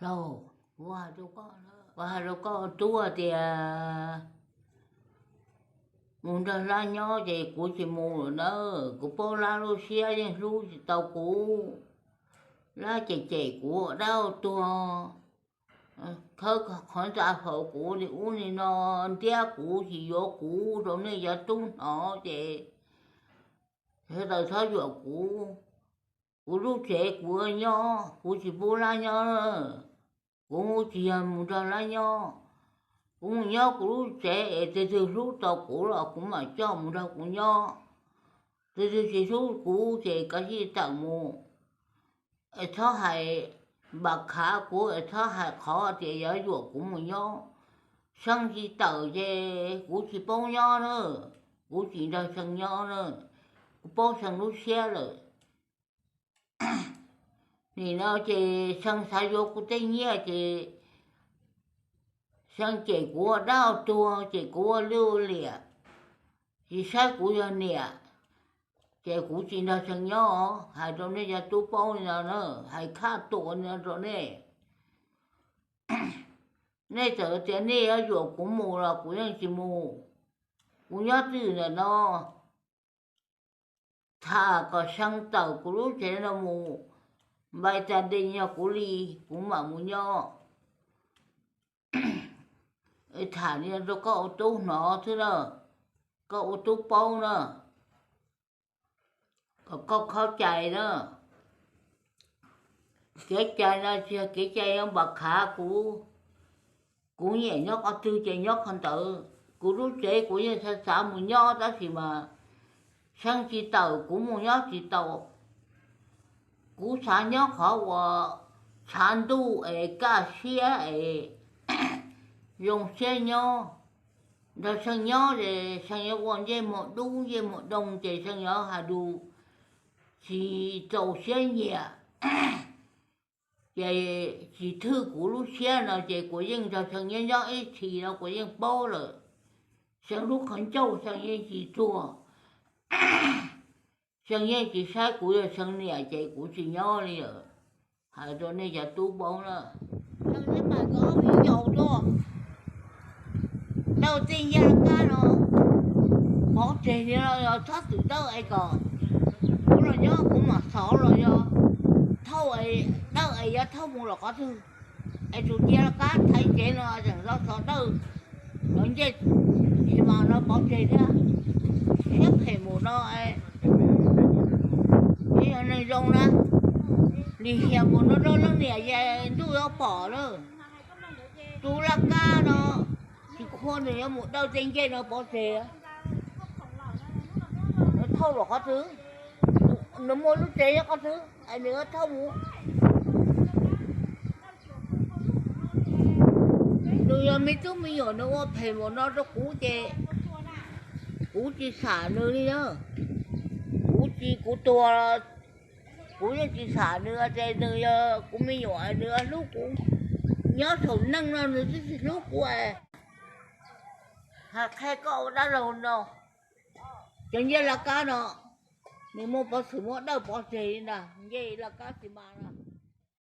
Hlob, kuv hais rau koj tub tias mus nrog Lab nyob ces kuv tsis mus lawm na. Kuv paub Lab lub siab yeej hlub tsis tau kuv. Lab cem cem kuv ua dab ua tuag, khawb qhov ntxa faus kuv li ub li no, ntiab kuv tsis yuav kuv rau nej cov tub hnov ces sawv daws txhob yuam kuv. Kuv lub tsev kuv nyob, kuv tsis pub Lab nyob. Kuv tsis yog mus nrog Lab nyob. Kuv mus nyob kuv lub tsev es tus twg hlub tau kuv los kuv mam coj mus nrog kuv nyob. Tus twg tsis hlub kuv ces kav tsij tawm mus. Es txhob hais npam khav kuv, es txhob hais qhov tias yuav yuam kuv mus nyob. See tsis tawm ces kuv tsis paub nyob na, kuv tsis nrog See nyob na, kuv paub See lub siab lawm. Nim no ces See xav yuav kuv tej nyiaj ces See cem kuv ua dab ua tuag, cem kuv ua lwj ua liam, tsis saib kuv yog niam, ces kuv tsis nrog See nyob. Hais rau nej cov tub paub li no na, hais khaj tuam li no rau nej. Nej txawm tias nej yuav yuam kuv mus los kuv yeej tsis mus. Kuv nyob twj ywm ntawm no, tham kom See tawm kuv lub tsev no mus, npai tas nti yog kuv li, kuv mam mus nyob. Tham li no rau koj ua tub hnov xwb na, koj ua tub paub na, kom koj khaub cai na. Kev cai no tsis yog kev cai yuav npam khav kuv. Kuv nyiam nyob qhov twg ces nyob qhov ntawd. Kuv lub tsev kuv yeej xav xav mus nyob tab sis mas See tsis tawm kuv mus nyob tsis tau. Kuv xav nyob qhov uas tshav ntuj es kaj siab es zoo siab nyob. Nrog See nyob ces See yuav ua ntsej muag dub ntsej muag doo ces See yuav hais lus tsis rau siab nyiam, ces tsis thwj kuv lub siab no ces kuv yeej nrog See nyob nyob ib txhis no kuv yeej paub lawm. See lub qhov ncauj See yeej tsis tuag. See yeej tsis saib kuv yog See niam ces kuv tsis nyob li lawm. Hais rau nej cov tub paub na. Dawj tej nyiaj laj kab no pov tseg li no, txhob txwm dawj es kom kuv los nyob kuv mam xov los yog thauj, dawj es yuav thauj mus los qhov twg, es tsum cia laj kab thaiv tsev no tseem los xov dawj, los ncej tsis mas no pov tseg thiab. Siab phem mus no, yog neeg zoo na, lim hiam mus no rau leej niam ces ntuj yuav pom lawm. Tus laj kab no tsis khuam nws yuav mus dawj tej ncej no pov tseg, thauj los qhov twg, nws muaj lub tsev nyob qhov twg es nws yuav thauj mus. Nws yog me tub me nyuam nws ua phem mus no rau kuv ces kuv tsis xam nws li na. Kuv tsis, kuv tuag los kuv yeej tsis xam nws, ces nws yog kuv me nyuam nws hlub kuv. Nyob saum neej no nws twb tsis hlub kuv. Hais qhia koj ua dab laug no, cov ncej laj kab no, nws muaj peev xwm muab dawj pov tseg li ntag, ncej laj kab tsis mas no.